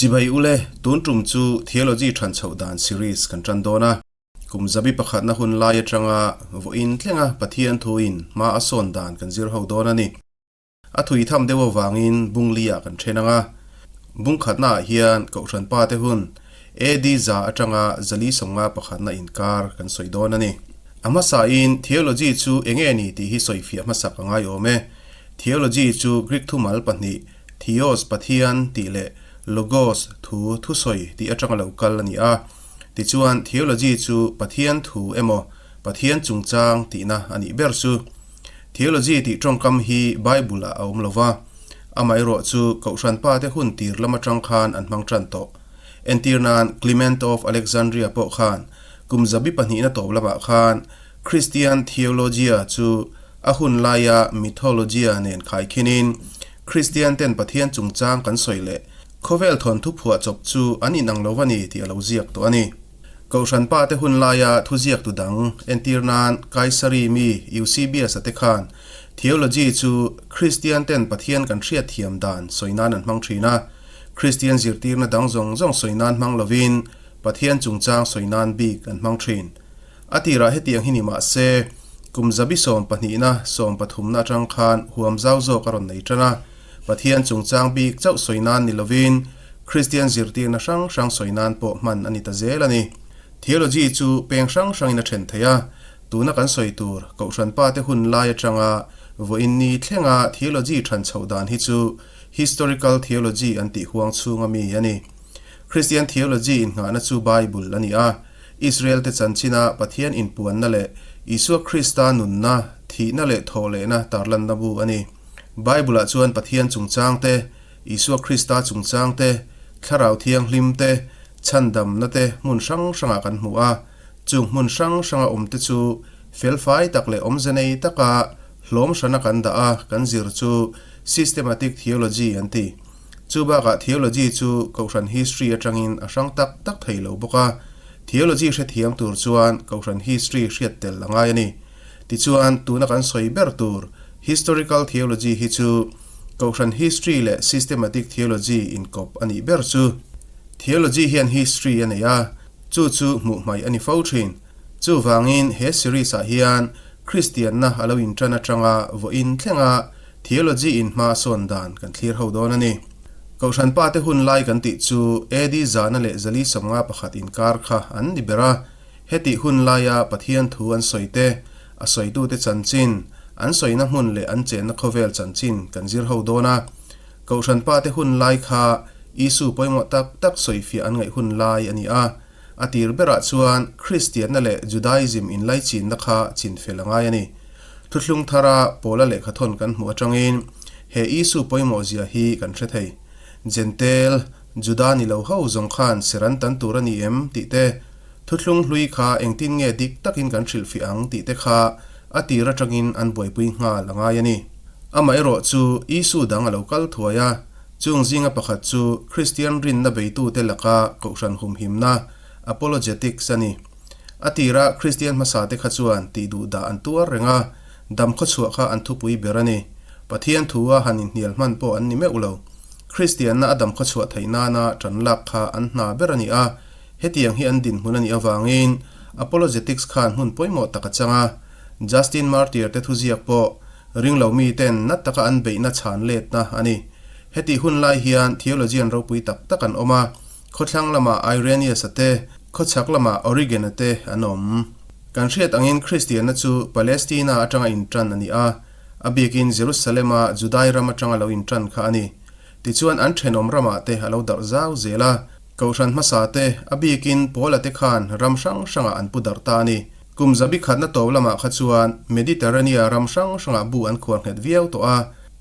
Chibai ule, tun tum chu Theology than chhoh dan series kan tan dawn a. Kum zabi pakhatna hun lai atanga vawiin thlenga Pathian thuin hma a sawn dan kan zir ho dawn a ni. A thui tham deuh avangin bung li ah kan then ang a. Bung khatna ah hian Kohhran pa te hun AD za atanga zali sawmnga pakhatna inkar kan sawi dawn a ni. A hmasain Theology chu enge ni tih hi sawifiah hmasak a ngai awm e. Theology chu Greek thumal pahnih Theos, Pathian, tih leh Logos, thu, thusawi, tih atanga lo kal a ni a. Tichuan Theology chu Pathian thu emaw Pathian chungchang tihna a nih ber chu. Theology tih tawngkam hi Bible ah a awm lo va, amaherawh chu Kohhran pa te hun tir lam atang khan an hmang tan tawh. Entir nan Clement of Alexandria pawh khan kum zabi pahnihna tawp lamah khan Christian Theologia chu a hun laia Mythologia nen khaikhinin Christian ten Pathian chungchang kan sawi leh khawvel thawnthu phuah chawp chu an inang lo va ni tih a lo ziak tawh a ni. Kohhran pa te hun laia thuziak tu dang entir nan Kaisari mi Eusebius-a te khan theology chu Kristian ten Pathian kan hriat thiam dan sawi nan an hmang thin a. Kristian zirtirna dang zawng zawng sawi nan hmang lovin Pathian chungchang sawi nan bik an hmang thin. A tirah hetiang hi ni mah se, kum zabi sawm pahnihna sawm pathumna atang khan huam zau zawk a rawn nei tan a. Pathian chungchang bik chauh sawi nan ni lovin Kristian zirtirna hrang hrang sawi nan pawh hman a ni ta zel a ni. Theology chu peng hrang hrangin a then thei a, tuna kan sawi tur Kohhran pate hun lai atanga vawiin ni thlenga theology than chhoh dan hi chu Historical Theology an tih huang chhunga mi a ni. Kristian theology innghahna chu Bible a ni a, Israel te chanchina Pathian inpuanna leh Isua Krista nunna, thihna leh thawhlehna tarlanna bu a ni. Bible-ah chuan Pathian chungchang te, Isua Krista chungchang te, Thlarau Thianghlim te, chhandamna te hmun hrang hrangah kan hmu a. Chung hmun hrang hranga awm te chu felfai tak leh awmze nei taka hlawm hrana kan dah a, kan zir chu Systematic Theology an ti. Chu bakah theology chu Kohhran history atangin a hrang tak tak thei lo bawk a, theology hrethiam tur chuan Kohhran history hriat tel a ngai a ni. Tichuan, tuna kan sawi ber tur Historical Theology hi chu Kohhran history leh Systematic Theology inkawp a nih ber chu. Theology hian history a nei a, chu chu hmuh hmaih a ni fo thin. Chuvangin he series-ah hian Kristianna a lo intan atanga vawiin thlenga Theology in hma a sawn dan kan thlir ho dawn a ni. Kohhran pate hun lai kan tih chu AD zana leh zali 51 inkar kha an ni ber a. Hetih hun laia Pathian thu an sawi te, a sawitute chanchin, an sawina hmun leh an chenna khawvel chanchin kan zir ho dawn a. Kohhran pate hun lai kha Isu pawimawh tak tak sawifiah an ngaih hun lai a ni a. A tir berah chuan Kristianna leh Judaism inlaichinna kha chinfel a ngai a ni. Thuthlung thara Paula lehkhathawn kan hmuh atangin he Isu pawimawh zia hi kan hre thei. Jentail, Juda ni lo ho zawng khan ser an tan tur a ni em tih te, Thuthlung hlui kha engtin nge dik takin kan hrilhfiah ang tih te kha a tir atangin an buaipui nghal a ngai a ni. Amaherawh chu Isu dang a lo kal thuai a, chung zinga pakhat chu Kristian rinna beitute laka kohhran humhimna, apologetics, a ni. A tira Kristian hmasate kha chuan tih duh dah an tuar reng a, dam khawchhuah kha an thupui ber a ni. Pathian thua han inhnial hman pawh an ni meuh lo. Kristianna a dam khawchhuah theih nana tan lak kha an hna ber a ni a, Hetiang hi an dinhmun a nih avangin Apologetics khan hmun pawimawh tak a chang a. Justin Martyr te thuziak pawh ringlo miten na taka an beihna chhan letna a ni. Hetih hun lai hian theologian ropui tak tak an awm a, khawthlang lamah Irenaeus-a te, khawchhak lamah Origen-a te an awm. Kan hriat angin Kristianna chu Palestina atanga intan a ni a, a bikin Jerusalem-a Judai ram atanga lo intan kha a ni. Tichuan an thenawm ramah te a lo darh zau zel a. Kohhran hmasa te, a bikin Paula te khan ram hrang hrangah an pu darh ta a ni. Kum zabi khatna tawp lamah kha chuan Mediterranea ram hrang hrangah bu an khuar nghet viau tawh a,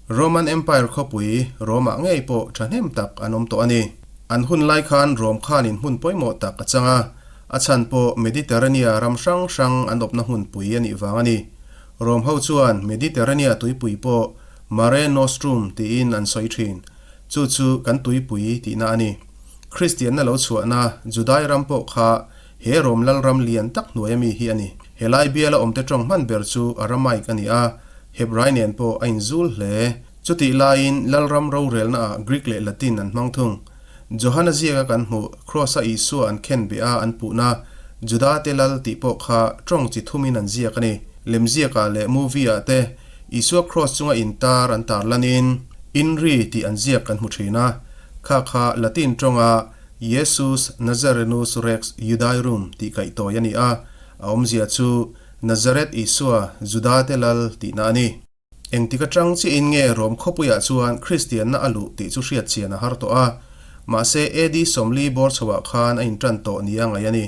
Roman Empire khawpui Rome-ah ngei pawh thahnem tak an awm tawh a ni. An hun lai khan Rome khanin hmun pawimawh tak a chang a, a chhan pawh Mediterranea ram hrang hrang an awpna hmunpui a nih vang a ni. Rome ho chuan Mediterranea tuipui pawh Mare Nostrum tiin an sawi thin. Chu chu kan tuipui tihna a ni. Kristianna lo chhuahna Judai ram pawh kha he Rom lalram lian tak hnuai ami hi a ni. Helai biala awmte tawng hman ber chu Aramaic a ni a, Hebrai nen pawh a inzul hle. Chutih laiin lalram rorelnaah Greek leh Latin an hmang thung. Johana ziaka kan hmuh Kraws-a Isua an khen beh a an puhna Juda-te lal tih pawh kha tawng chi thumin an ziak a ni. Lemziakah leh movie-ah te Isua Kraws chunga intar an tar lanin Inri tih an ziak kan hmu thin a. Kha kha Latin tawnga Iesus Nazarenus Rex Iudaeorum tih kaihtawi a ni a, a awmzia chu Nazareth Isua Juda-te lal tihna a ni. Engtik atang chiahin nge Rom khawpuiah chuan Kristianna a luh tih chu hriat chian a har tawh a, mahse AD 40 bawr chhoah khan a intan tawh nia ngaih a ni.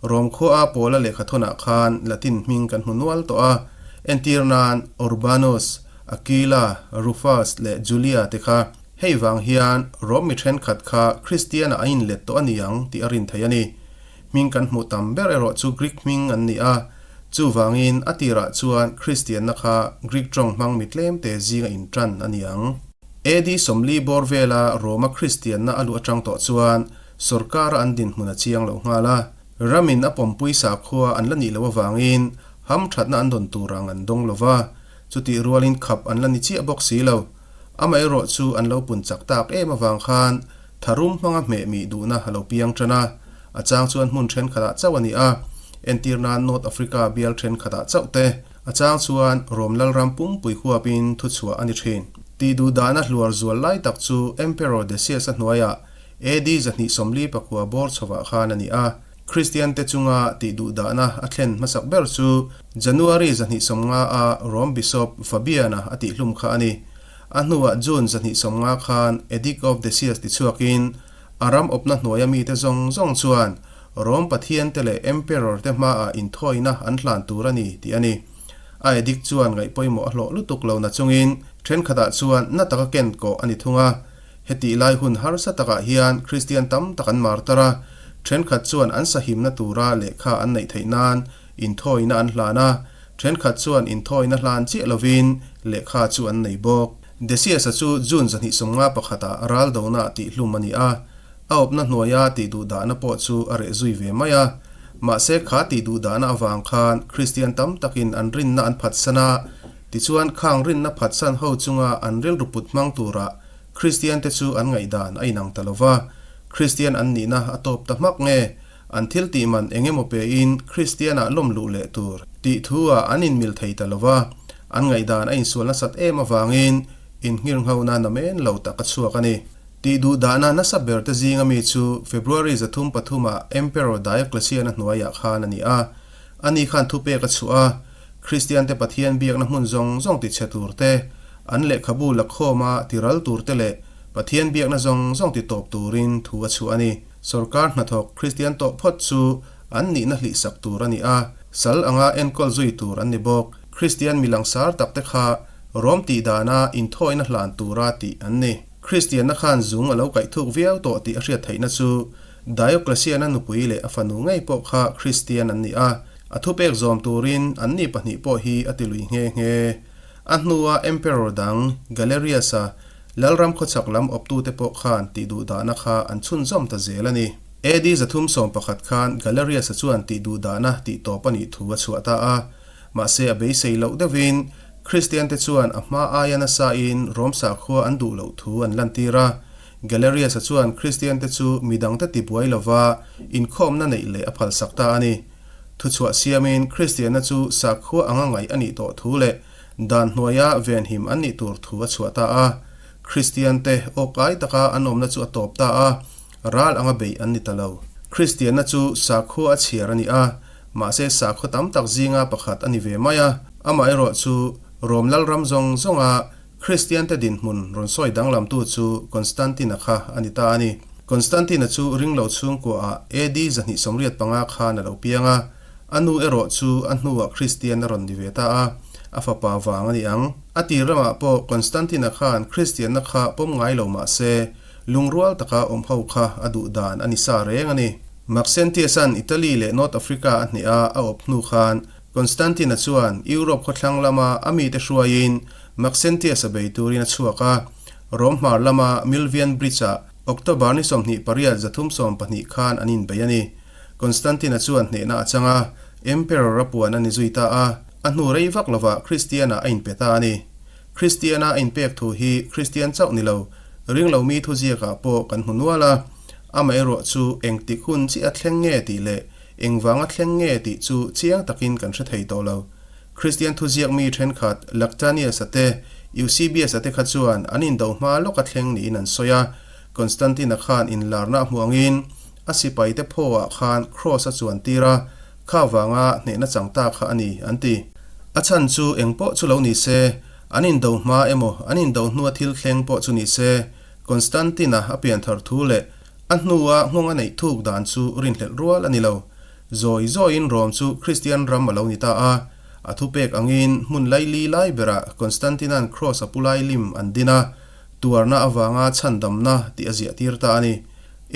Rom khua a Paula lehkhathawnah khan Latin hming kan hmu nual tawh a, entir nan Urbanus, Aquila, Rufus leh Julia te kha. Hei vang hian Rom mi thenkhat kha Kristianah a inlet tawh a ni ang tih a rin theih a ni. Hming kan hmuh tam ber erawh chu Greek hming an ni a, chuvangin a tirah chuan Kristianna kha Greek tawng hmang mi tlemte zinga intan a ni ang. AD 40 bawr vela Roma Kristianna a luh atang tawh chuan sorkara an dinhmun a chiang lo nghal a, ramin a pawmpui sakhua an la nih loh avangin hamthatna an dawn tur ang an dawng lo va, chutih rualin khap an la ni chiah bawk si lo. Amaherawh chu an lo pun chak tak em avang khan Tharum hmanga hmeh mih duhna a lo piang tan a, a chang chuan hmun thenkhatah chauh a ni a, entir nan North Africa bial thenkhatah chauh te, a chang chuan Rom Lalram pumpui huapin thuchhuah a ni thin. Tih duh dahna hluar zual lai tak chu Emperor Decius-a hnuaiah AD 249 bawr chhovah khan a ni a, Kristian te chunga tih duh dahna a thlen hmasak ber chu January 250 a Rom Bishop Fabian-a a tihhlum kha a ni. A hnuah June 250 khan Edict of Decius tichhuakin a ram awpna hnuaia mite zawng zawng chuan Rome pathiante leh emperor te hmaah inthawina an hlan tur a ni tih a ni. A edict chuan ngaih pawimawh a hlawh lutuk lo nachungin thenkhatah chuan na taka ken kawh a ni thung a. Hetih lai hun harsa takah hian Kristian tam tak an martar a, thenkhat chuan an sahimna tura lehkha an neih theih nan inthawina an hlan a, Thenkhat chuan inthawina hlan chiah lovin lehkha chu an nei bawk. Decius-a chu June 251 ah ral dona tihhlum a ni a, a awpna hnuaia tihduhdahna pawh chu a reh zui ve mai a. Mahse kha tihduhdahna avang khan Kristian tam takin an rinna an phatsan a, tichuan khang rinna phatsan ho chunga an rilru put hmang tura Kristiante chu an ngaihdan a inang ta lova, Kristian an nihna a tawp ta hmak nge? An thil tih man eng emaw pein Kristianah lawm luh leh tur tih thu ah an inmil thei ta lo va, an ngaihdan a insual nasat em avangin innghirnghona namen lo tak a chhuak a ni. Tih duh dahna nasa ber te zinga mi chu February 303 ah Emperor Diocletian-a hnuaiah khan a ni a. Ani khan thupek a chhuah a, Kristiante Pathian biakna hmun zawng zawng tichhe tur te, an lehkhabu lakhawma tiral tur te leh Pathian biakna zawng zawng titawp turin thu a chhuah a ni. Sorkar hnathawk Kristian tawh phawt chu an nihna hlihsak tur a ni a, sal anga enkawl zui tur an ni bawk. Kristian mi langsar takte kha Rom tih dana inthawina hlan tura tih an ni. Kristianna khan zung a lo kaih thuk viau tawh tih a hriat theihna chu Diocletian-a nupui leh a fanu ngei pawh kha Kristian an ni a, a thupek zawm turin anni pahnih pawh hi a ti lui nghe nghe. A hnua Emperor dang Galerius-a Lalram khawchhak lam awptute pawh khan tihduhdahna kha an chhunzawm ta zel a ni. AD 311 khan Galerius-a chuan tihduhdahna tihtawp a nih thu a chhuah ta a. Mahse a beisei loh deuhin Kristiante chuan a hma aia nasain Rom sakhua an duh loh thu an lantir a. Galerius-a chuan Kristiante chu midangte tibuai lova inkhawmna neih leh a phalsak ta a ni. Thuchhuah siamin Kristianna chu sakhua anga ngaih a nih tawh thu leh Dan hnuaia venhim an nih tur thu a chhuah ta a. Kristiante awkai taka an awmna chu a tawp ta a, ral anga beih an ni ta lo. Kristianna chu sakhua a chhiar a ni a, mahse sakhua tam tak zinga pakhat a ni ve mai a. Amaherawh chu Rom Lalram zawng zawnga Kristiante dinhmun rawn sawi danglamtu chu Constantine-a kha a ni ta a ni. Constantine-a chu ringlo chhungkuaah AD 285 khan a lo piang a. A nu erawh chu a hnuah Kristian a rawn ni ve ta a, a fapa vang a ni ang. A tir ramah pawh Constantine-a khan Kristianna kha pawm ngai lo mah se, lungrual taka awm ho kha a duh dan a ni sa reng a ni. Maxentius-a'n Italy leh North Africa a hneh a a awp hnu khan Constantine-a chuan Europe khawthlang lama a mite hruaiin Maxentius-a bei turin a chhuak a, Rome hmar lama Milvian Bridge-ah October ni 28 312 khan an inbei a ni. Constantine-a chuan hnehna a chang a, Emperor a puan a ni zui ta a, a hnu rei vak lovah Kristian-ah a inpe ta a ni. Kristian-a a inpek thu hi Kristian chauh ni lo, ringlo mi thuziakah pawh kan hmu nual a. Amaherawh chu engtik hun chiah a thleng nge tih leh engvanga thleng nge tih chu chiang takin kan hre thei tawh lo. Kristian thuziak mi thenkhat Lactanius-a te, Eusebius-a te kha chuan an indo hma lawka thleng niin an sawi a. Constantine-a khan inlarna a hmuh angin a sipaite phaw-ah khan Kraws a chuan tir a, kha vanga hnehna chang ta kha a ni, an ti. A chhan chu eng pawh chu lo ni se, an indo hma emaw an indo hnua thil thleng pawh chu ni se, Constantine-a a pianthar thu leh a hnua nghawng a neih thuk dan chu rinhlelh rual a ni lo. Zawi zawiin Rom chu Kristian ram a lo ni ta a, a thupek angin hmun laili lai berah Constantine-a'n Kraws a pu lai lim an din a, tuarna avanga chhandamna tih a ziah tir ta a ni.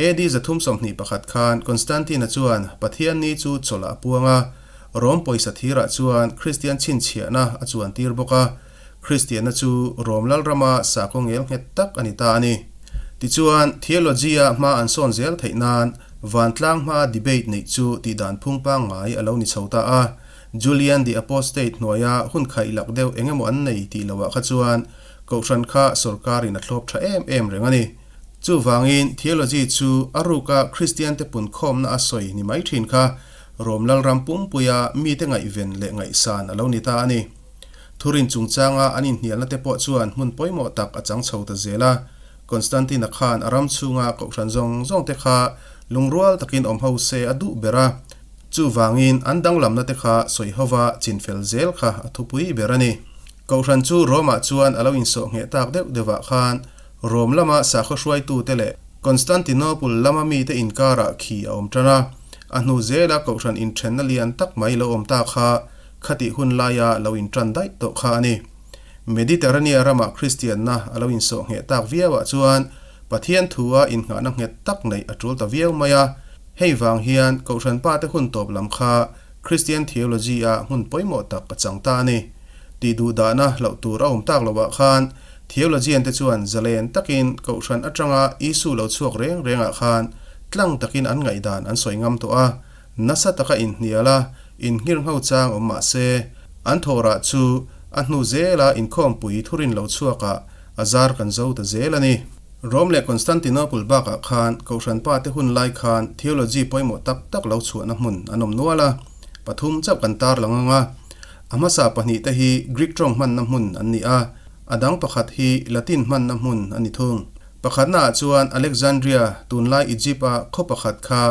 AD 321 khan Constantine-a chuan Pathian ni chu chawlh ah a puang a, Rom pawisa thirah chuan Kristian chhinchhiahna a chuan tir bawk a, Kristianna chu Rom lalrama sakhaw ngel nghet tak a ni ta a ni. Tichuan, theology-a hma an sawn zel theih nan vantlang hmaa debate neih chu tihdan phung pangngai a lo ni chho ta a. Julian the Apostate hnuaia hun khaih lak deuh eng emaw an nei tih loah kha chuan kohhran kha sawrkarin a thlawp tha em em reng a ni. Chuvangin, theology chu a ruka Kristiante punkhawmna a sawi ni mai thin kha Rom lalram pumpuia mite ngaihven leh ngaihsan a lo ni ta a ni. Thurin chungchanga an inhnialna te pawh chuan hmun pawimawh tak a chang chho ta zel a. Constantine-a khan a ram chhunga kohhran zawng zawng te kha lungrual takin awm ho se a duh ber a. Chuvangin an danglamna te kha sawi hova chinfel zel kha a thupui ber a ni. Kohhran chu Rome-ah chuan a lo insawh ngheh tak deuh deuhah khan Rome lama sakhaw hruaitute leh Constantinople lama mite inkarah khi a awm tan a. A hnu zela kohhran inthenna lian tak mai lo awm ta kha Khatih hun laia lo intan daih tawh kha a ni. Mediterranea rama Kristianna a lo insawh ngheh tak viauah chuan Pathian thua innghahna nghet tak neih a tul ta viau mai a. Hei vang hian Kohhran pate hun tawp lam kha Kristian theology-a hmun pawimawh tak a chang ta a ni. Tih duhdahna hlauh tur a awm tak loah khan theologian-te chuan zalen takin Kohhran atanga Isu lo chhuak reng rengah khan tlang takin an ngaihdan an sawi ngam tawh a. Nasa taka inhnial a, inngirngho chang awm mah se, an thawhrah chu a hnu zela inkhawmpui thurin lo chhuakah a zar kan zo ta zel a ni. Rome leh Constantinople bakah khan Kohhran pate hun lai khan theology pawimawh tak tak lo chhuahna hmun an awm nual a, pathum chauh kan tarlang ang a. A hmasa pahnihte hi Greek tawng hmanna hmun an ni a, a dang pakhat hi Latin hmanna hmun a ni thung. Pakhatnaah chuan Alexandria, tunlai Egypt-a khaw pakhat kha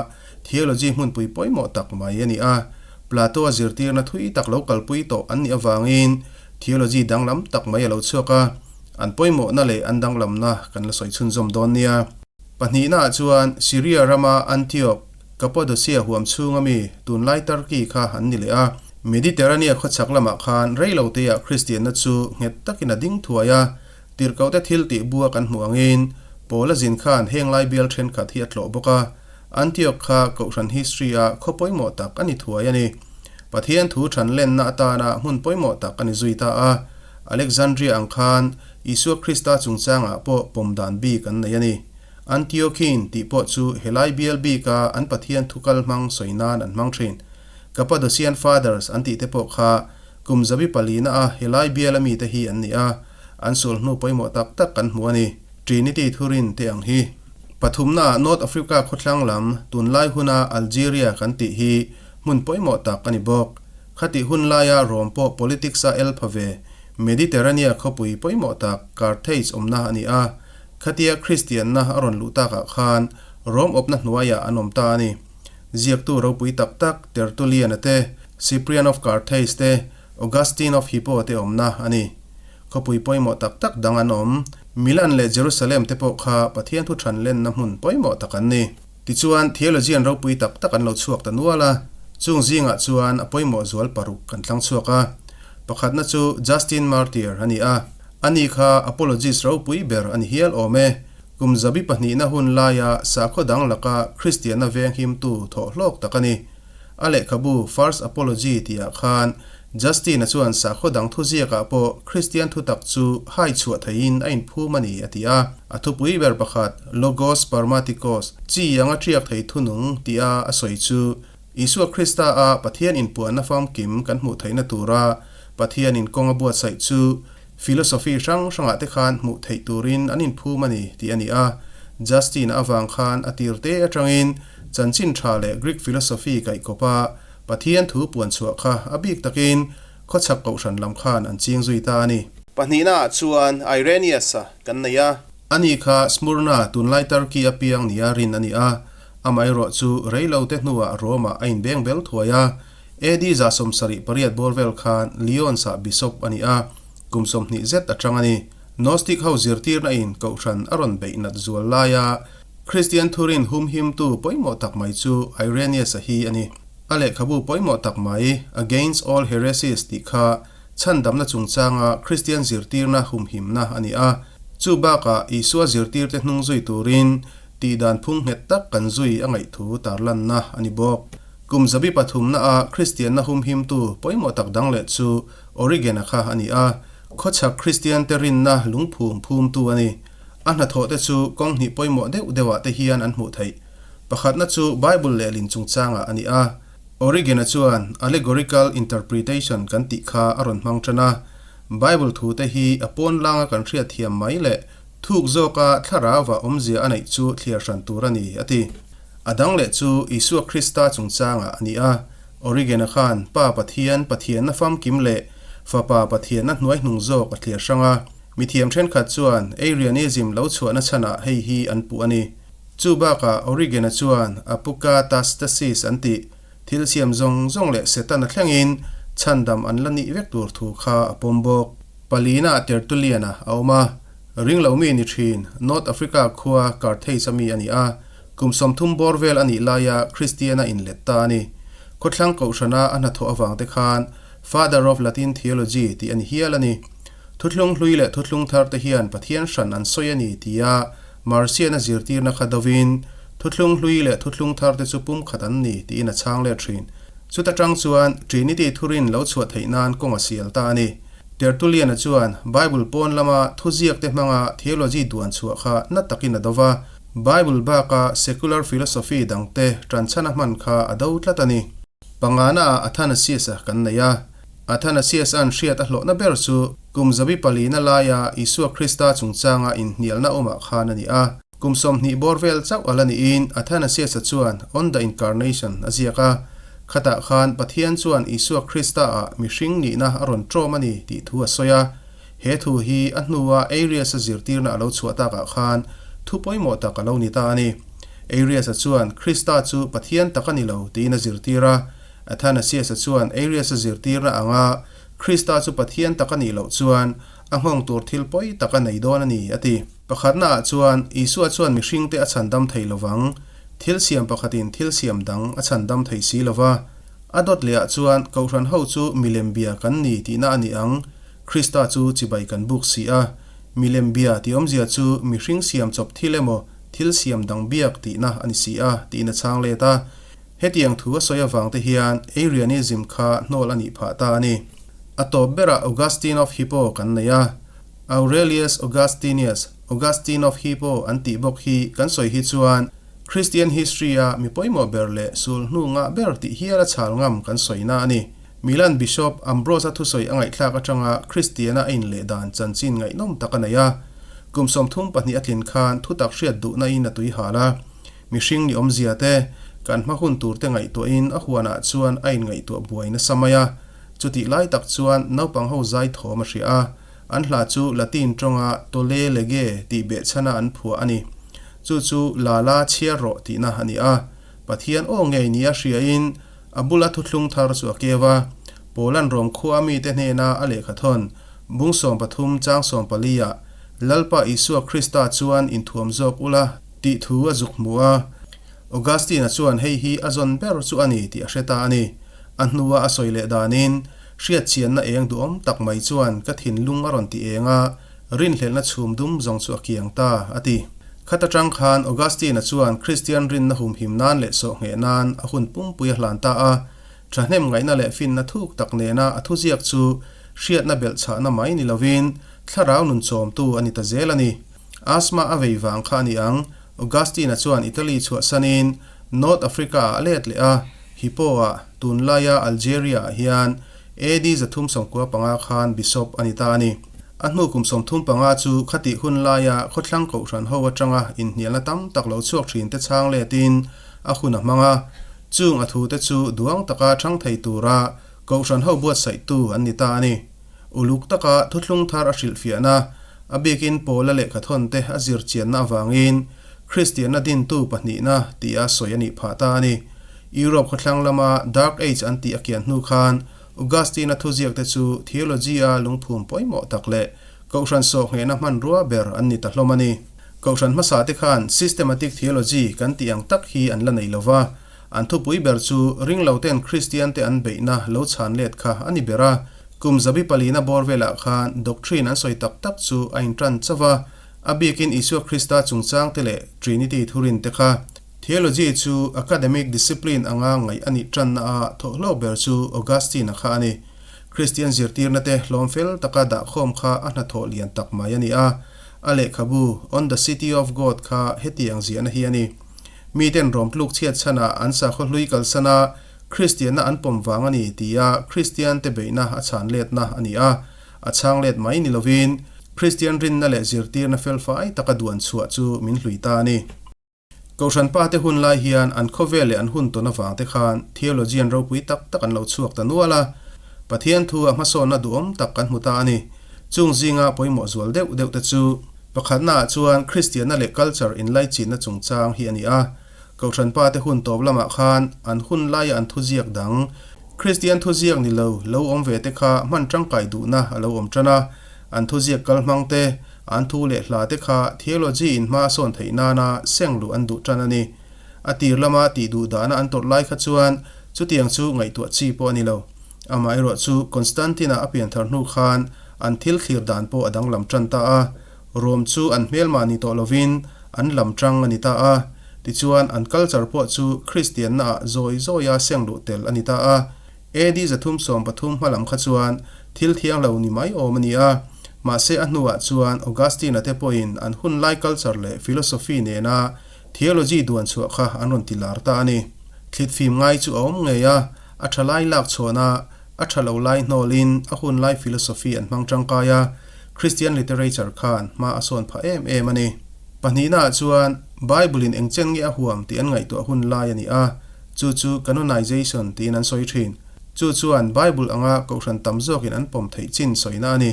Theology hmunpui pawimawh tak mai a ni a, Plato-a zirtirna thui tak lo kalpui tawh an nih avangin theology danglam tak mai a lo chhuak a, an pawimawhna leh an danglamna kan la sawi chhunzawm dawn nia. Pahnihnaah chuan Syria rama Antioch, Cappadocia huam chhunga mi tunlai Turkey kha an ni leh a. Mediterranea khawchhak lamah khan reiloteah Kristianna chu nghet takin a ding thuai a, tirhkohte thil tih bua kan hmuh angin Paula zin khan heng lai bial thenkhat hi a tlawh bawk a. Antioch kha Kohhran history-a khaw pawimawh tak a ni thuai a ni. Pathian thu than lenna atana hmun pawimawh tak a ni zui ta a. Alexandria ang khan Isua Krista chungchangah pawh pawm dan bik an nei a ni. Antiochene tih pawh chu helai bial bika an Pathian thu kal hmang sawi nan an hmang thin. Cappadocian Fathers an tih te pawh kha kum zabi palina a helai biala mite hi an ni a, an sul hnu pawimawh tak tak kan hmu a ni. Trinity thurin te ang hi. Pathumnaah North Africa khawthlang lam, tunlai huna Algeria kan tih hi hmun pawimawh tak a ni bawk. Khatih hun laia Rome pawh politics-a el pha ve, Mediterranea khawpui pawimawh tak Carthage awmna a ni a. Khatia Kristianna a rawn luh takah khan Rome awpna hnuaiah an awm ta a ni. Ziaktu ropui tak tak Tertullian-a te, Cyprian of Carthage te, Augustine of Hippo te awmna a ni. Khawpui pawimawh tak tak dang an awm. Milan leh Jerusalem te pawh kha Pathian thu than lenna hmun pawimawh tak an ni. Tichuan, theologian ropui tak tak an lo chhuak ta nual a, chung zingah chuan a pawimawh zual paruk kan tlang chhuak a. Pakhatna chu Justin Martyr a ni a, ani kha apologist ropui ber a ni hial awm e. Kum zabi pahnihna hun laia sakhaw dang laka Kristianna venghimtu thawhhlawk tak a ni. A lehkhabu First Apology tihah khan Justin-a chuan sakhaw dang thuziakah pawh Kristian thutak chu hai chhuah theihin a inphum a ni a ti a. A thupui ber pakhat Logos Spermatikos, chi anga ṭiak thei thunung tia a sawi chu Isua Krista-a Pathian inpuanna famkim kan hmuh theihna tura Pathianin kawng a buatsaih chu philosophy hrang hrangah te khan hmuh theih turin an inphum a ni tih a ni a. Justin-a avang khan a tir te atangin chanchin tha leh Greek philosophy kaihkawp a Pathian thu puan chhuah kha a bik takin khawchhak kohhran lam khan an ching zui ta a ni. Pahnihna ah chuan Irenaeus-a kan nei a. Ani kha Smyrna tunlai Turkey a piang nia rin a ni a, amaherawh chu reilote hnuah Rome-ah a inbeng bel thuai a. AD 78 bawr vel khan Lyons-ah bishop a ni a, kum 20 zet a chang a ni. Gnostic ho zirtirna in kohhran a rawn beih nat zual laia Kristian thurin humhimtu pawimawh tak mai chu Irenaeus-a hi a ni. A lehkhabu pawimawh tak mai Against All Heresies tih kha chhandamna chungchanga Kristian zirtirna humhimna a ni a. Chu bakah Isua zirtirte hnung zui turin tihdan phung nghet tak kan zui a ngaih thu tarlanna a ni bawk. Kum zabi pathumna a Kristianna humhimtu pawimawh tak dang leh chu Origen-a kha a ni a. Khawchhak Kristiante rinna lungphum phumtu a ni. A hnathawhte chu kawng hnih pawimawh deuh deuhah te hian an hmuh theih. Pakhatna chu Bible lehlin chungchangah a ni a. Origen-a chuan allegorical interpretation kan tih kha a rawn hmang tan a. Bible thute hi a pawn langa kan hriat thiam mai leh thuk zawka thlarauva awmzia a neih chu thliar hran tur a ni, a ti. A dang leh chu Isua Krista chungchangah a ni a. Origen-a khan Pa Pathian Pathianna famkim leh Fapa Pathianna hnuaihnung zawk a thliar hrang a. Mithiam thenkhat chuan Arianism lo chhuahna chhanah hei hi an puh a ni. Chu bakah Origen-a chuan Apokatastasis an tih thil siam zawng zawng leh Setana thlengin chhandam an la nih vek tur thu kha a pawm bawk. Palina Tertullian-a a awm a, ringlo mi ni thin North Africa khua Carthage-a mi a ni a, kum 30 bawr vel a nih laia Kristian-a inlet ta a ni. Khawthlang Kohhrana a hnathawh avang te khan Father of Latin Theology tih a ni hial a ni. Thuthlung hlui leh thuthlung thar te hian Pathian hran an sawi a ni tia Marcian-a zirtirna kha dovin, Thuthlung hlui leh thuthlung thar te chu pumkhat an ni tiin a chhang let thin. Chuta tang chuan Trinity thurin lo chhuah theih nan kawng a sial ta a ni. Tertullian-a chuan Bible pawn lama thuziak te hmanga theology duan chhuah kha na takin a do va, Bible baka secular philosophy dangte tanchhan a hman kha a do tlat a ni. Pangana ah Athanasius-a kan nei a. Athanasius-a'n hriat a hlawhna ber chu kum zabi palina laia Isua Krista chungchanga inhnialna awmah khan a ni a. Kum 20 bawr vel chauh a la niin Athanasius-a chuan On the Incarnation a ziak a. Khatah khan Pathian chuan Isua Krista-ah mihring nihna a rawn ṭawm a ni tih thu a sawi a. He thu hi a hnua Arius-a zirtirna a lo chhuah takah khan thu pawimawh tak a lo ni ta a ni. Arius-a chuan Krista chu Pathian tak a ni lo tiin a zirtir a. Athanasius-a chuan Arius-a zirtirna anga Krista chu Pathian tak a nih loh chuan a nghawng tur thil pawi tak a nei dawn a ni, a ti. Pakhatnaah chuan Isua chuan mihringte a chhandam thei lovang, thil siam pakhatin thil siam dang a chhandam thei si lova. A dawt lehah chuan Kohhran ho chu milem bia kan ni tihna a ni ang, Krista chu chibai kan buk si a. Milem bia tih awmzia chu mihring siam chawp thil emaw thil siam dang biak tihna a ni si a, tiin a chhang let a. Hetiang thu a sawi avang te hian Arianism kha hnawl a nih phah ta a ni. A tawp berah Augustine of Hippo kan nei a. Aurelius Augustinius, Augustine of Hippo an tih bawk hi kan sawi hi chuan Christian history a mi pawimawh ber leh sul hnu ngah ber tih hial a chhal ngam kan sawina a ni. Milan Bishop Ambrose-a thusawi a ngaihthlak atanga Kristiana a inleh dan chanchin ngaihnawm tak a nei a. Kum 34 a tlin khan thutak hriat duhna in a tui hal a. Mihring ni awmzia te, kan hma hun tur te ngaihtuahin a huanah chuan a inngaihtuah buai nasa mai a. Chutih lai tak chuan naupang ho zai thawm a hria a, an hla chu Latin tawnga Tolle lege tih behchhana an phuah a ni. Chu chu la la chhiar rawh tihna a ni a. Pathian aw ngei nia hriain a bula thuthlung thar chu a keu a. Paula'n Rom khua mite hnena a lehkha thawn bung 13 chang 14 ah Lalpa Isua Krista chuan inthuam zawk ula tih thu a zuk hmu a. Augustine-a chuan hei hi a zawn ber chu a ni tih a hre ta a ni. A hnua a sawi leh danin, hriatchianna eng duhawm tak mai chuan ka thinlung a rawn ti eng a, rinhlelhna chhum dum zawng chu a kiang ta, a ti. Khat atang khan Augustine-a chuan Kristian rinna humhim nan leh sawhngheh nan a hun pumpui a hlan ta a. Thahnem ngaihna leh finna thuk tak nena a thuziak chu hriatna belhchhahna mai ni lovin thlarau nun chawmtu a ni ta zel a ni. Asthma a vei vang kha a ni ang, Augustine-a chuan Italy chhuahsanin North Africa-ah a let leh a, Hippo-ah, tunlaia Algeria-ah hian AD 395 khan bishop a ni ta a ni. A hnu kum 35 chu khatih hun laia khawthlang kohhran ho atanga inhnialna tam tak lo chhuak thin te chhang letin a hun a hmang a. Chung a thute chu duang taka chhang thei tura kohhran ho buatsaihtu an ni ta a ni. Uluk taka thuthlung thar a hrilhfiahna, a bikin Paula lehkhathawn te a zir chianna avangin Kristianna dintu pahnihna tia sawi a nih phah ta a ni. Europe khawthlang lama Dark Age an tih a kian hnu khan Augustine-a thuziakte chu theology-a lungphum pawimawh tak leh kohhran sawhnghehna hmanrua ber an ni ta hlawm a ni. Kohhran hmasate khan systematic theology kan tih ang tak hi an la nei lo va, an thupui ber chu ringloten Kristiante an beihna lo chhan let kha a ni ber a. Kum zabi palina bawr velah khan doctrine an sawi tak tak chu a intan chauh a, a bikin Isua Krista chungchangte leh Trinity thurinte kha. Theology chu academic discipline anga ngaih a nih tanna a thawhhlawk ber chu Augustine-a kha a ni. Kristian zirtirna te hlawm fel taka dahkhawm kha a hnathawh lian tak mai a ni a. A lehkhabu On the City of God kha hetiang ziahna hi a ni. Miten rawm tluk chhiat chhanah an sakhaw hlui kalsan a, Kristianna an pawm vang a ni tia Kristian te beihna a chhan letna a ni a. A chhang let mai ni lovin Kristian rinna leh zirtirna felfai taka duan chhuah chu min hlui ta a ni. Kohhran pate hun lai hian an khawvel leh an hun tawn avang te khan theologian ropui tak tak an lo chhuak ta nual a, Pathian thu a hmasawnna duhawm tak kan hmu ta a ni. Chung zinga pawimawh zual deuh deuh te chu pakhatna ah chuan Kristianna leh culture inlaichinna chungchang hi a ni a. Kohhran pate hun tawp lamah khan an hun laia an thuziak dang Kristian thuziak ni lo lo awm ve te kha hman tangkai duhna a lo awm tan a, an thuziak kal hmang te, An thu leh hla te kha theology in hma a sawn theih nana seng luh an duh tan a ni. A tir lama tih duh dahna an tawrh lai kha chuan chutiang chu ngaihtuah chi pawh a ni lo. Amaherawh chu Constantine-a a pianthar hnu khan an thil thlir dan pawh a danglam tan ta a. Rome chu an hmelmah ni tawh lovin an lam tang a ni ta a. Tichuan an culture pawh chu Kristianna-ah zawi zawia seng luh tel a ni ta a. AD 313 hma lam kha chuan thil thiang lo ni mai awm a ni a, mahse a hnuah chuan Augustine-a te pawhin an hun lai culture leh philosophy nena theology duan chhuah kha an rawn ti lar ta a ni. Thlit fim ngai chu a awm ngei a, a tha lai lak chhawn a, a tha lo lai hnawlin a hun lai philosophy an hmang tangkai a, Christian literature khan hma a sawn phah em em a ni. Pahnihnaah chuan Bible-in eng chen nge a huam tih an ngaihtuah hun lai a ni a, Chu chu canonization tiin an sawi thin. Chu chuan Bible anga kohhran tam zawkin an pawm theih chin sawina a ni.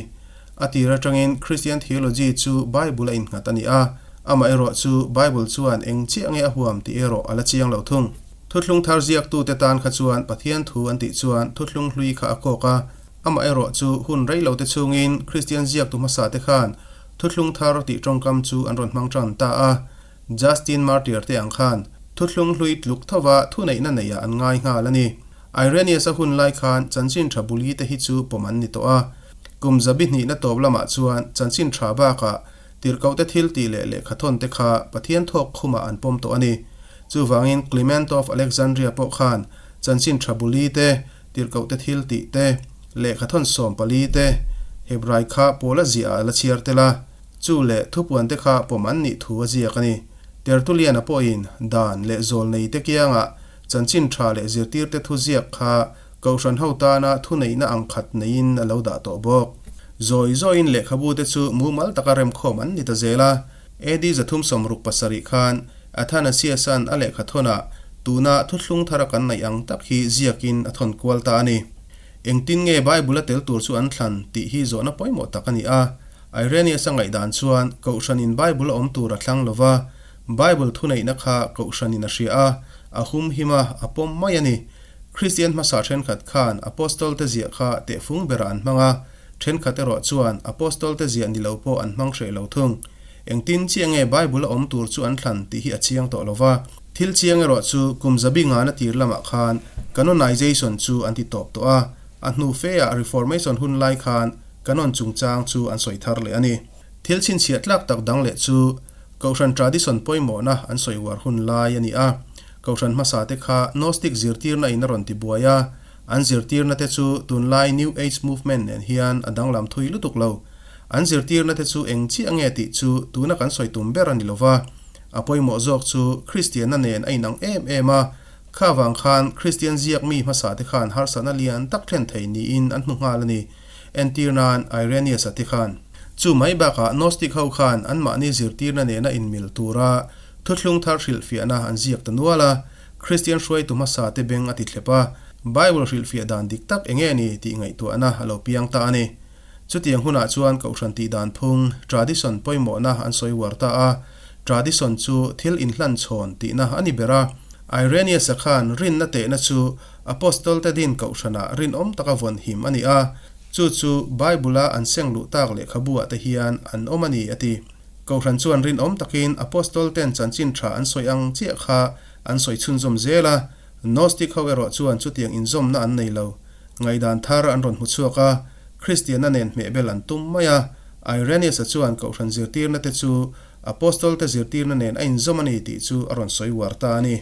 A tir atangin Christian theology chu Bible a innghat a ni a, amaherawh chu Bible chuan eng chiah nge a huam tih erawh a la chiang lo thung. Thuthlung thar ziaktute tan kha chuan Pathian thu an tih chuan thuthlung hlui kha a kawk a, amaherawh chu hun rei lote chhungin Christian ziaktu hmasate khan thuthlung thar tih tawngkam chu an rawn hmang tan ta a. Justin Martyr te ang khan thuthlung hlui tluk thova thuneihna neihah an ngai nghal a ni. Irenaeus-a hun lai khan chanchin tha buli te hi chu pawm an ni tawh a. Kum zabi hnihna tawp lamah chuan chanchin tha bakah tirhkohte thil tih leh lehkhathawn te kha Pathian thawk khumah an pawm tawh a ni. Chuvangin Clement of Alexandria pawh khan chanchin tha buli te, tirhkohte thil tih te, lehkhathawn 14 te, Hebrai kha Paula ziahah a la chhiar tel a. Chu leh thupuan te kha pawm an nih thu a ziak a ni. Tertullian-a pawhin dan leh zawl nei te kiangah chanchin tha leh zirtirte thu ziak kha Kohhran ho tana thuneihna ang khat neiin a lo dah tawh bawk. Zawi zawiin lehkhabu te chu mumal taka remkhawm an ni ta zel a. AD 367 khan Athanasius-a'n a lehkha thawnah tuna thuthlung thara kan neih ang tak hi ziakin a thawn kual ta a ni. Engtin nge Bible-a tel tur chu an thlan tih hi zawhna pawimawh tak a ni a. Irenaeus-a ngaihdan chuan Kohhranin Bible a awm tur a thlang lo va, Bible thuneihna kha Kohhranin a hria a, a humhim a, a pawm mai a ni. Kristian hmasa thenkhat khan Apostol-te ziah kha tehfung berah an hmang a, thenkhat erawh chuan Apostol-te ziah ni lo pawh an hmang hreh lo thung. Engtin chiah nge Bible a awm tur chu an thlan tih hi a chiang tawh lo va. Thil chiang erawh chu kum zabi ngana tir lamah khan Canonization chu an ti tawp tawh a, a hnu feah Reformation hun lai khan Canon chungchang chu an sawi thar leh a ni. Thil chhinchhiah tlak tak dang leh chu Kohhran tradition pawimawhna an sawi uar hun lai a ni a. Kohhran hmasa te kha Gnostic zirtirna in a rawn ti buai a, an zirtirna te chu tunlai New Age movement nen hian a danglam thui lutuk lo. An zirtirna te chu eng chiah nge tih chu tuna kan sawi tum ber a ni lova. A pawimawh zawk chu Kristianna nen a inang em em a, kha vang khan Kristian ziak mi hmasa te khan harsatna lian tak thlen thei niin an hmu nghal a ni. Entir nan Irenaeus-a te khan. Chu mai bakah Gnostic ho khan anmahni zirtirna nena inmil tura thuthlung thar hrilhfiahna an ziak ta nual a, Kristian hruaitu hmasa te beng a ti thlep a, Bible hrilhfiah dan dik tak enge ni tih ngaihtuahna a lo piang ta a ni. Chutiang hunah chuan Kohhran tih dan phung, tradition, pawimawhna an sawi uar ta a, tradition chu thil inhlan chhawn tihna a ni ber a. Irenaeus-a khan rinna tehna chu Apostol-te din Kohhranah rinawm taka vawn him a ni a, chu chu Bible-a an seng luh tak lehkhabu-ah te hian an awm a ni, a ti. Kohhran chuan rinawm takin Apostol-ten chanchin tha an sawi ang chiah kha an sawi chhunzawm zel a, Gnostic ho erawh chuan chutiang inzawmna an nei lo. Ngaihdan thar an rawn hmu chhuak a, Kristianna nen hmehbel an tum mai a. Irenaeus-a chuan Kohhran zirtirna te chu Apostol-te zirtirna nen a inzawm a ni tih chu a rawn sawi uar ta a ni.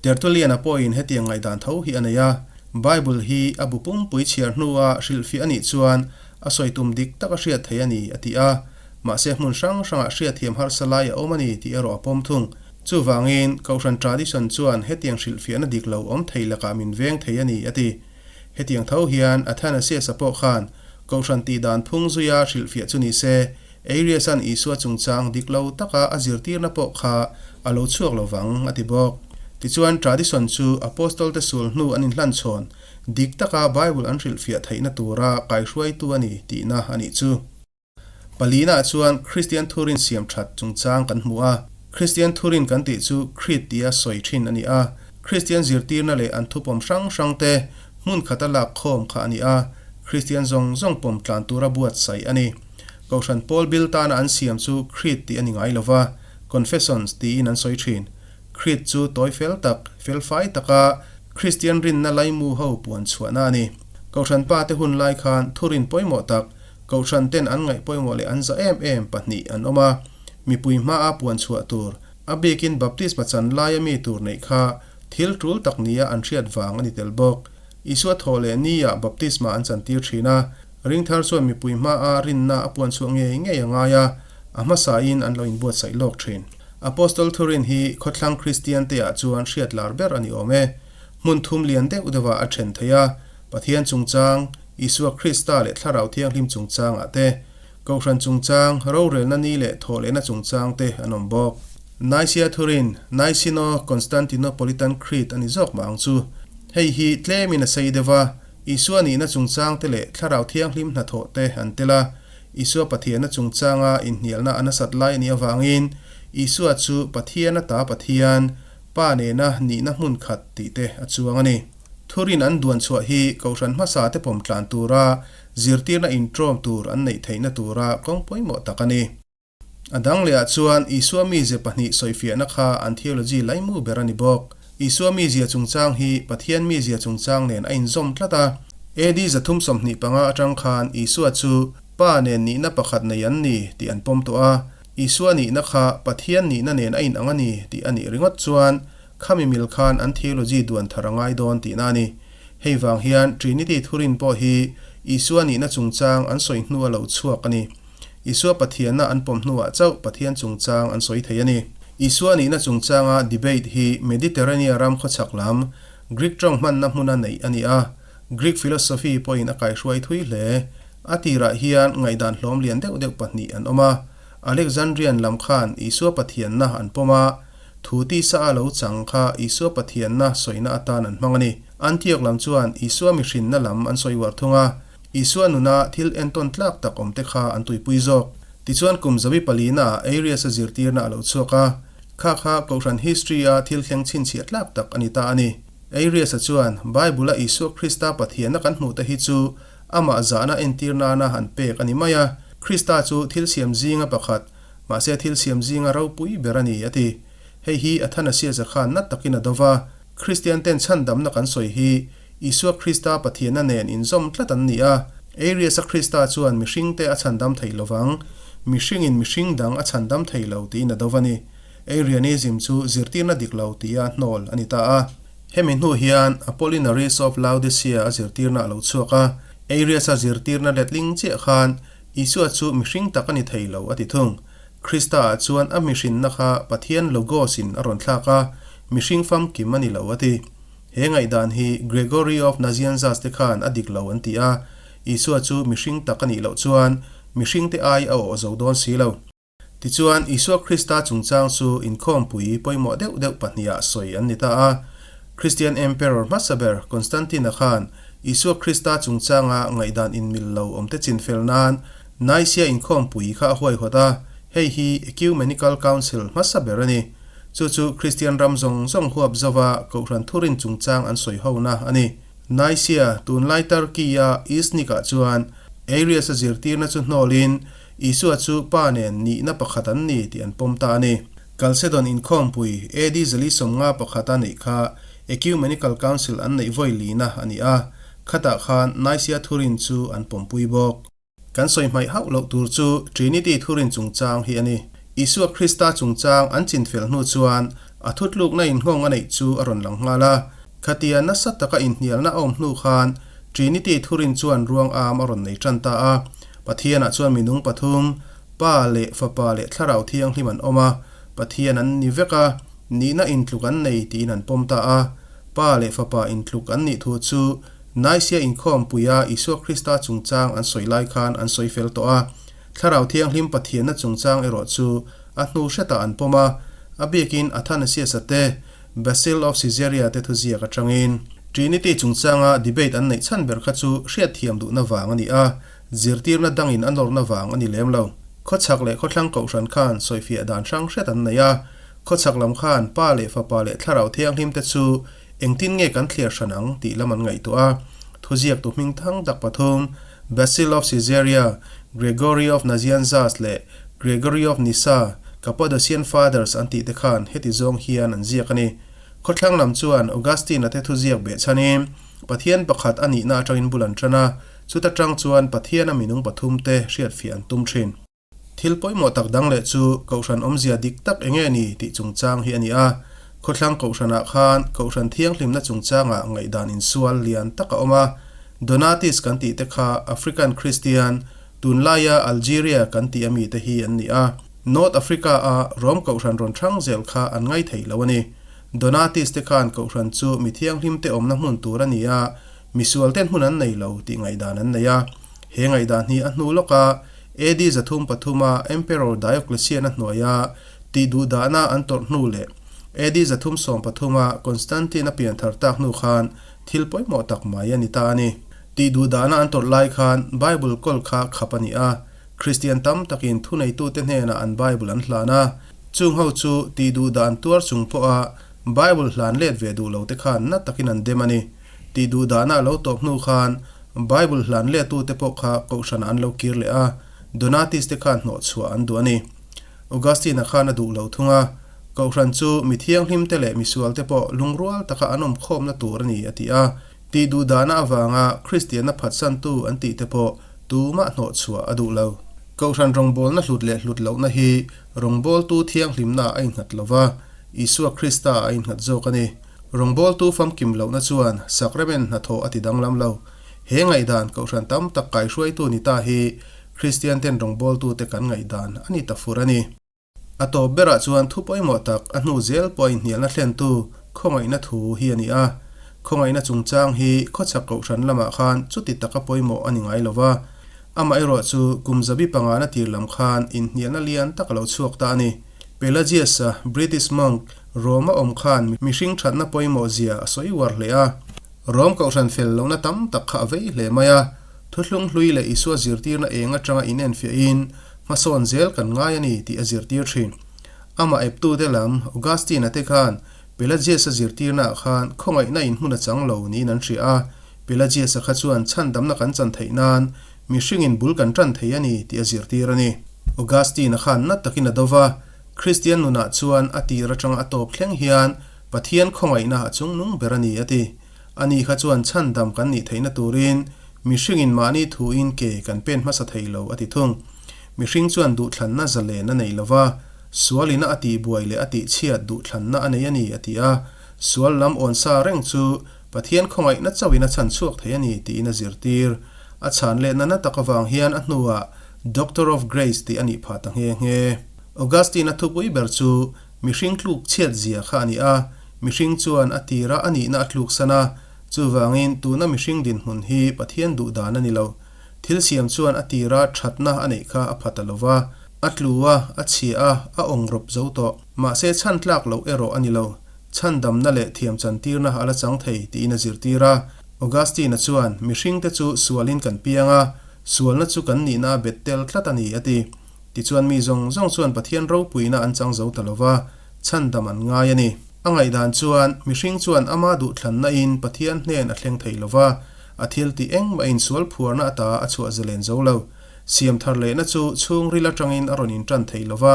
Tertullian-a pawhin hetiang ngaihdan tho hi a nei a, Bible hi a bu pumpui chhiar hnua hrilhfiah a nih chuan a sawi tum dik tak a hriat thei a ni, a ti a. Mahse hmun hrang hrangah hriatthiam harsa lai a awm a ni tih erawh a pawm thung. Chuvangin, Kohhran tradition chuan hetiang hrilhfiahna dik lo awm thei lakah min veng thei a ni, a ti. Hetiang tho hian Athanasius-a pawh khan Kohhran tih dan phung zuia hrilhfiah chu ni se, Arius-a'n Isua chungchang dik lo taka a zirtirna pawh kha a lo chhuak lo vang, a ti bawk. Tichuan, tradition chu Apostol-te sul hnu an inhlanchhawn dik taka Bible an hrilhfiah theihna tura kaihruaitu a ni tihna a nih chu. Palina chuan Kristian thurin siam that chungchang kan hmu a. Kristian thurin kan tih chu Creed tia sawi thin a ni a. Kristian zirtirna leh an thupawm hrang hrang te hmun khata lak khawm kha a ni a. Kristian zawng zawng pawm tlan tura buatsaih a ni. Kohhran pawl bil tana an siam chu Creed tih a ni ngai lova, Confessions tiin an sawi thin. Creed chu tawi fel tak, felfai taka Kristian rinna laimu ho puan chhuahna a ni. Kohhran pa te hun lai khan thurin pawimawh tak, Kohhran ten an ngaih pawimawh leh an za em em pahnih an awm a, mipui hmaa puan chhuah tur, a bikin baptisma chan laia mi tur neih kha thil tul tak nia an hriat vang a ni tel bawk. Isua thawh leh nia baptisma an chantir thin a, ringthar chuan mipui hmaa rinna a puan chhuah ngei ngei a ngai a, a hmasain an lo inbuatsaih lawk thin. Apostol Thurin hi khawthlang Kristian te ah chuan hriat lar ber a ni awm e. Hmun thum lian deuh deuhah a then thei a, Pathian chungchang, Isua Krista leh Thlarau Thianghlim chungchangah te, Kohhran chungchang, rorelna ni leh thawhlehna chungchang te an awm bawk. Nicaea Thurin, Niceno-Constantinopolitan Creed a ni zawk mah ang chu. Hei hi tlemin a sei deuh a, Isua nihna chungchang te leh Thlarau Thianghlim hnathawh te an tel a. Isua Pathianna chungchanga inhnialna a nasat lai a nih avangin Isua chu Pathian ata Pathian, Pa nena nihna hmun khat tih te a chuang a ni. Thurin an duan chhuah hi Kohhran hmasa te pawm tlan tura zirtirna intrawm tur an neih theihna tura kawng pawimawh tak a ni. A dang lehah chuan Isua mizia pahnih sawifiahna kha an theology laimu ber a ni bawk. Isua mizia chungchang hi Pathian mizia chungchang nen a inzawm tlat a. AD 325 atang khan Isua chu Pa nen nihna pakhat nei an ni tih an pawm tawh a. Isua nihna kha Pathian nihna nen a inang a ni tih a nih ringawt chuan Khami mil khan an theology duan thar a ngai dawn tihna a ni. Hei vang hian Trinity thurin pawh hi Isua nihna chungchang an sawi hnua lo chhuak a ni. Isua Pathianna an pawm hnuah chauh Pathian chungchang an sawi thei a ni. Isua nihna chungchanga debate hi Mediterranea ram khawchhak lam, Greek tawng hmanna hmuna neih a ni a. Greek philosophy pawhin a kaihruai thui hle. A tirah hian ngaihdan hlawm lian deuh deuh pahnih an awm a. Alexandrian lam khan Isua Pathianna an pawm a. Thu tisa a lo chang kha Isua Pathianna sawina atan an hmang a ni. Antioch lam chuan Isua mihrinna lam an sawi uar thung a, Isua nuna thil entawn tlak tak awmte kha an tuipui zawk. Tichuan kum zabi palina ah Arius-a zirtirna a lo chhuak a, kha kha Kohhran history-a thil thleng chhinchhiah tlak tak a ni ta a ni. Arius-a chuan Bible-a Isua Krista Pathianna kan hmuhte hi chu amah zahna entir nana an pek a ni mai a, Krista chu thil siam zinga pakhat, Mahse thil siam zinga ropui ber a ni, a ti. Hei hi Athanasius-a khan nat takin a do va, Kristian ten chhandamna kan sawi hi Isua Krista Pathianna nen inzawm tlat an ni a. Arius-a Krista chuan mihringte a chhandam thei lovang, mihringin mihring dang a chhandam thei lo tiin a do va ni. Arianism chu zirtirna dik lo tia hnawl a ni ta a. Hemi hnu hian Apollinaris of Laodicea a zirtirna a lo chhuak a, Arius-a zirtirna letling chiah khan Isua chu mihring tak a ni thei lo, a ti thung. Krista-ah chuan a mihrinna kha Pathian Logos-in a rawn thlak a, mihring famkim a ni lo, a ti. He ngaihdan hi Gregory of Nazianzus te khan a dik lo an ti a, Isua chu mihring tak a nih loh chuan mihringte ai a awh zo dawn si lo. Tichuan, Isua Krista chungchang chu inkhawmpui pawimawh deuh deuh pahnihah sawi an ni ta a. Kristian Emperor hmasa ber Constantine-a khan Isua Krista chungchanga ngaihdan inmil lo awmte chinfel nan Nicaea inkhawmpui kha a huaihawt a, hei hi Ecumenical Council hmasa ber a ni. Chu chu Kristian ram zawng zawng huap zova Kohhran thurin chungchang an sawi hona a ni. Nicaea, tunlai Turkey-a Iznik-ah chuan Arius-a zirtirna chu hnawlin Isua chu Pa nen nihna pakhat an ni tih an pawm ta a ni. Chalcedon inkhawmpui AD 451 a neih kha Ecumenical Council an neih vawi lina a ni a, khatah khan Nicaea thurin chu an pawmpui bawk. Kan sawi hmaih hauh loh tur chu Trinity thurin chungchang hi a ni. Isua Krista chungchang an chinfel hnu chuan a thutlukna inngawng a neih chu a rawn lang nghal a. Khatia nasa taka inhnialna a awm hnu khan Trinity thurin chuan ruang am a rawn nei tan ta a. Pathianah chuan minung pathum, Pa leh Fapa leh Thlarau Thianghlim an awm a, Pathian an ni vek a, nihna intluk an nei tiin an pawm ta a. Pa leh Fapa intluk an nih thu chu Nicaea inkhawmpuia Isua Krista chungchang an sawi lai khan an sawi fel tawh a. Thlarau Thianghlim Pathianna chungchang erawh chu a hnu hretah an pawm a, a biakin Athanasius-a te, Basil of Caesarea te thuziak atangin. Trinity chungchanga debate an neih chhan ber kha chu hriatthiam duhna vang a ni a, zirtirna dangin a nawrna vang a ni lem lo. Khawchhak leh khawthlang kohhran khan sawifiah dan hrang hret an nei a, khawchhak lam khan Pa leh Fapa leh Thlarau Thianghlim te chu engtin nge kan thliar hran ang tih lam an ngaihtuah a. Thuziaktu hmingthang tak pathum, Basil of Caesarea, Gregory of Nazianzus leh Gregory of Nyssa, Cappadocian Fathers an tih te khan heti zawng hian an ziak a ni. Khawthlang lam chuan Augustine-a te thuziak behchhanin Pathian pakhat a nihna atangin bul an tan a, chuta tang chuan Pathiana minung pathum te hriatfiah an tum thin. Thil pawimawh tak dang leh chu Kohhran awmzia dik tak enge ni tih chungchang hi a ni a. Khawthlang Kohhranah khan Kohhran thianghlimna chungchangah ngaihdan insual lian tak a awm a. Donatis kan tih te kha African Christian, Tunlaia Algeria kan tih ami te hi an ni a, North Africa-a Rom Kohhran rawn hrang zel kha an ngai thei lo a ni. Donatis te khan Kohhran chu mi thianghlim te awmna hmun tur a ni a, misual ten hmun an nei lo tih ngaihdan an nei a. He ngaihdan hi a hnu lawka AD 303 a Emperor Diocletian-a hnuaia tih duhdahna an tawrh hnu leh AD 313 a Constantine-a pianthar tak hnu khan thil pawimawh tak mai a ni ta a ni. Tih duhdahna an tawrh lai khan Bible kawl kha khap a ni a, Kristian tam takin thuneitute hnenah an Bible an hlan a, chung ho chu tih duhdah an tuar chung pawha Bible hlan let ve duh lote khan na takin an dem a ni. Tih duhdahna a lo tawp hnu khan Bible hlan lettute pawh kha kohhranah an lo kir leh a, Donatis te khan hnawhchhuah an duh a ni. Augustine-a khan a duh lo thung a, Kohhran chu mi thianghlimte leh misualte pawh lungrual taka an awmkhawmna tur a ni a ti a. Tih duhdahna avanga Kristianna phatsantu an tih te pawh tumah hnawhchhuah a duh lo. Kohhran rawngbawlna hlut leh hlut lohna hi rawngbawltu thianghlimnaah a innghat lo va, Isua Krista a innghat zawk a ni. Rawngbawltu famkim lohna chuan sakramen hnathawh a ti danglam lo. He ngaihdan Kohhran tam tak kaihruaitu ni ta hi Kristianten rawngbawltute kan ngaihdan a ni ta fur a ni. A tawp berah chuan thu pawimawh tak a hnu zel pawh a inhnialna thlentu khawngaihna thu hi a ni a. Khawngaihna chungchang hi khawchhak kohhran lamah khan chuti taka pawimawh a ni ngai lo va. Amaherawh chu kum zabi pangana tir lam khan inhnialna lian tak a lo chhuak ta a ni. Pelagius-a, British monk, Rome-a awm khan mihring thatna pawimawh zia a sawi uar hle a. Rome kohhran fel lohna tam tak kha a vei hle mai a. Thuthlung hlui leh Isua zirtirna eng atanga inenfiahin hmasawn zel kan ngai a ni tih a zirtir thin. Amah eptute lam Augustine-a te khan Pelagius-a zirtirnaah khan khawngaihna in hmun a chang lo niin an hria a, Pelagius-a kha chuan chhandamna kan chan theih nan mihringin bul kan tan thei a ni tih a zirtir a ni. Augustine-a khan nat takin a do va, Kristian nunah chuan a tir atanga a tawp thleng hian Pathian khawngaihna a chungnung ber a ni a ti. Ani kha chuan chhandam kan nih theihna turin mihringin mahni thuin ke kan pen hmasa thei lo a ti thung. Mihring chuan duhthlanna zalen a nei lo va, sualina a tihbuai leh a tihchhiat duhthlanna a nei a ni a ti a. Sual lam awnsa reng chu Pathian khawngaihna chauhin a chhan chhuak thei a ni tiin a zirtir. A chhan lehna na tak avang hian a hnuah Doctor of Grace tih a nih phah ta nghe nghe. Augustine-a thupui ber chu mihring tluk chhiat zia kha a ni a. Mihring chuan a tira a nihna a tluksan a, chuvangin tuna mihring dinhmun hi Pathian duh dan a ni lo. Thil siam chuan a tira thatna a neih kha a pha ta lo va, a tlu a, a chhia a, a awng rawp zo tawh. Mahse chhan tlak loh erawh a ni lo. Chhandamna leh thiam chantirna a la chang thei tiin a zirtir a. Augustine-a chuan, Mihringte chu sualin kan piang a, sualna chu kan nihna a bet tel tlat a ni, a ti. Tichuan mi zawng zawng chuan Pathian ropuina an chang zo ta lo va, chhandam an ngai a ni. A ngaihdan chuan, mihring chuan ama duhthlanna-in Pathian hnen a thleng thei lo va, a thil tih engmah insual phuarna ata a chhuah zalen zo lo. Siam thar lehna chu chhungril atangin a rawn intan thei lo va,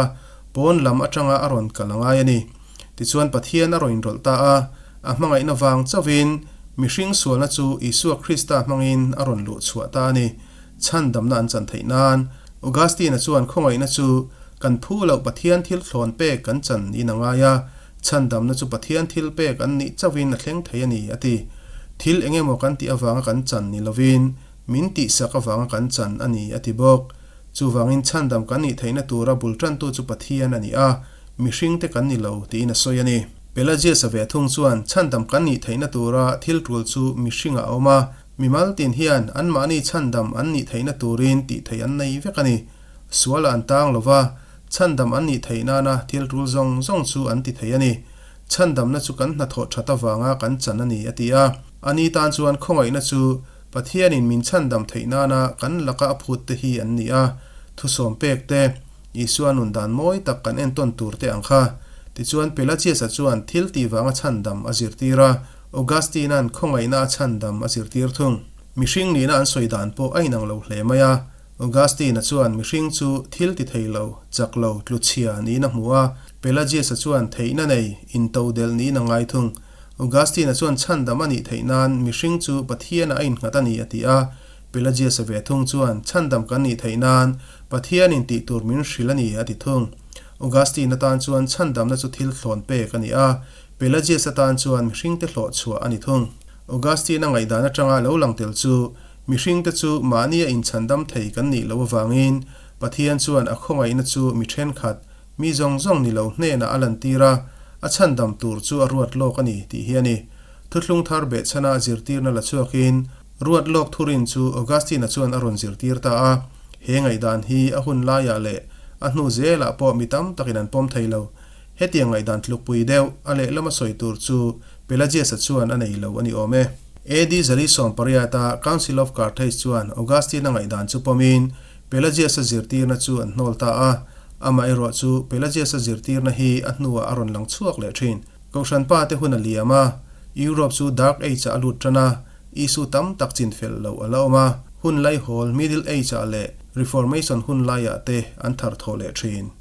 pawn lam atanga a rawn kal a ngai a ni. Tichuan Pathian a rawn inrawlh ta a, a hmangaihna vang chauhin mihring sualna chu Isua Krista hmangin a rawn luh chhuah ta a ni. Chhandamna an chan theih nan, Augustine-a chuan khawngaihna chu kan phu loh Pathian thil thlawn pek kan chan niin a ngai a, chhandamna chu Pathian thil pek an nih chauhin a thleng thei a ni, a ti. Thil eng emaw kan tih avanga kan chan ni lovin, min tihsak avanga kan chan a ni, a ti bawk. Chuvangin chhandam kan nih theihna tura bul tantu chu Pathian a ni a, mihringte kan ni lo, tiin a sawi a ni. Pelagius-a ve thung chuan chhandam kan nih theihna tura thil tul chu mihringah a awm a, Mimal tin hian anmahni chhandam an nih theihna turin tih theih an nei vek a ni. Sualah an tang lo va, chhandam an nih theih nana thil tul zawng zawng chu an ti thei a ni. Chhandamna chu kan hnathawh that avanga kan chan a ni, a ti a. Ani tan chuan khawngaihna chu Pathianin min chhandam theih nana kan laka a phut te hi an ni a, thusawm pek te, Isua nun dan mawi tak kan entawn tur te ang kha. Tichuan Pelagius-a chuan thil tih vanga chhandam a zirtir a, Augustine-a'n khawngaihna a chhandam a zirtir thung. Mihring nihna an sawi dan pawh a inang lo hle mai a. Augustine-a chuan mihring chu thil ti thei lo, chak lo, tlu chhia niin a hmu a, Pelagius-a chuan theihna nei, intodelh niin a ngai thung. Augustine-a chuan chhandam a nih theih nan mihring chu Pathianah a innghat a ni a ti a, Pelagius-a ve thung chuan chhandam kan nih theih nan Pathianin tih tur min hrilh a ni a ti thung. Augustine-a tan chuan chhandamna chu thil thlawn pek a ni a, Pelagius atan chuan mihringte hlawh chhuah a ni thung. Augustine-a ngaihdan atanga lo lang tel chu, mihringte chu mahnia inchhandam thei kan nih loh avangin Pathian chuan a khawngaihna chu mi thenkhat, mi zawng zawng ni lo hnenah a lantir a, a chhandam tur chu a ruat lawk a ni tih hi a ni. Thuthlung thar behchhana zirtirna la chhuakin ruat lawk thurin chu Augustine-a chuan a rawn zirtir ta a. He ngaihdan hi a hun laiah leh a hnu zelah pawh mi tam takin an pawm thei lo. Hetiang ngaihdan tlukpui deuh a lehlama sawi tur chu Pelagius-a chuan a nei lo a ni awm e. AD 480 a Council of Carthage chuan Augustine-a ngaihdan chu pawmin Pelagius-a zirtirna chu an hnawl ta a, amaherawh chu Pelagius-a zirtirna hi a hnuah a rawn lang chhuak leh thin. Kohhran pa te hun a liam a, Europe chu Dark Age-ah a lut tan a, issue tam tak chinfel loh a la awm a, hun laihawl Middle Age-ah leh Reformation hun laiah te an tharthawh leh thin.